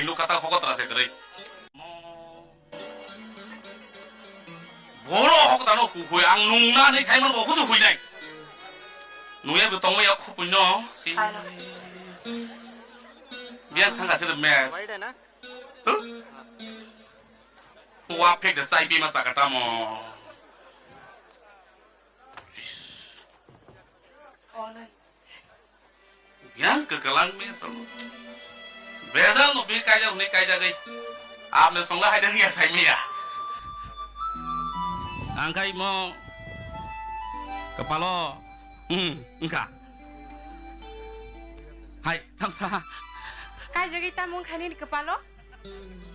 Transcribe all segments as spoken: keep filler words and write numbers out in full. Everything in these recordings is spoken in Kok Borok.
Nukha ta hokotra se kwrwi. Boro hokotra no hu hui ang nungna ni saiman bo husu hui nai. Nungya bo tongma ya khupui no. Si. Biang thangka se de mes. Huh? Wa phek de sai bima saka tamo. Yang kwklang mes abo. Bejal no bi kaijak hwnwi kaijagwi. Apni songla hai de ya sai miya. Ang khai mo kwpalo. Hmm, wngkha. Hai, tamsa. Kaijagwi tamo wngkha nini kwpalo?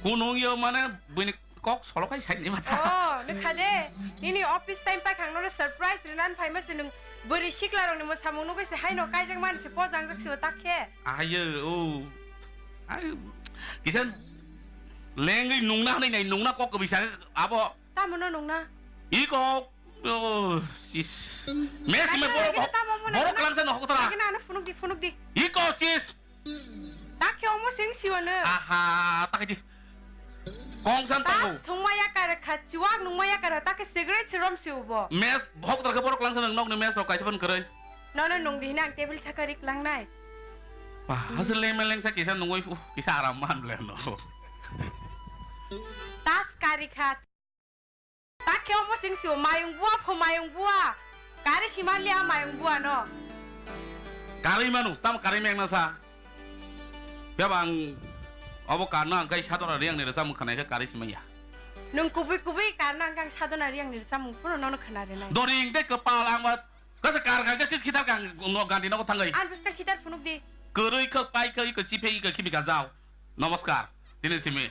Kunung yo mane buini kok solo kai sai ni mata. Oh, nukha de. Nini office time pai khang nono surprise rinan phaima se nung bwrwi sikla rokni mwsamung nugwi se haino kaijak mani se pojang jak se o tak khe. Ayo, o. Ai, kisa lengwi nungna hwnwi nai nungna kok kwbwi sa abo. Tamo no nungna? I kok, oh, sis. Mes me Kaisa borok, lagi tamo mo borok nungna? Langsa no hokotra. Lagi na ano phunuk di, phunuk di. I kok sis. Takhe omo sing siwano. Aha, takhe di. Kong san Tas tongo. Thungma yakar kha, chuak nungma yakar, takhe cigarette si rom si ubo. Mes, hok tar khe borok langsa nang nok ni mes rok kaisa ban kwrwi. Nono nung di hinang table saka rik lang nai. Wah, hasil leng meleng sa kisa nungwi, uh, kisa aram man ble no. Tas kari kha. Takhe omo sing siwo mayung bua pho mayung bua. Kari siman lia mayung bua no. Kari manu, tam kari meng na sa. Bebang obo karno ang kai sadona riang ni resa mung khanai khe kari simaya. Nung kubui kubui karno ang kang sadona riang ni resa mung phuru nono khana rinai. Doring de kepal ang ba kasa kar kar kis khitar kang no gandi no thangoi. An buska khitar phunuk di. Kwrwi khe pai khe iko chiphei iko khibi gajao. Namaskar. Tini simi.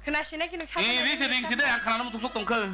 Khna sinai khe nung sadona Iri se ring side ang khanana muchuk sok tongkhe.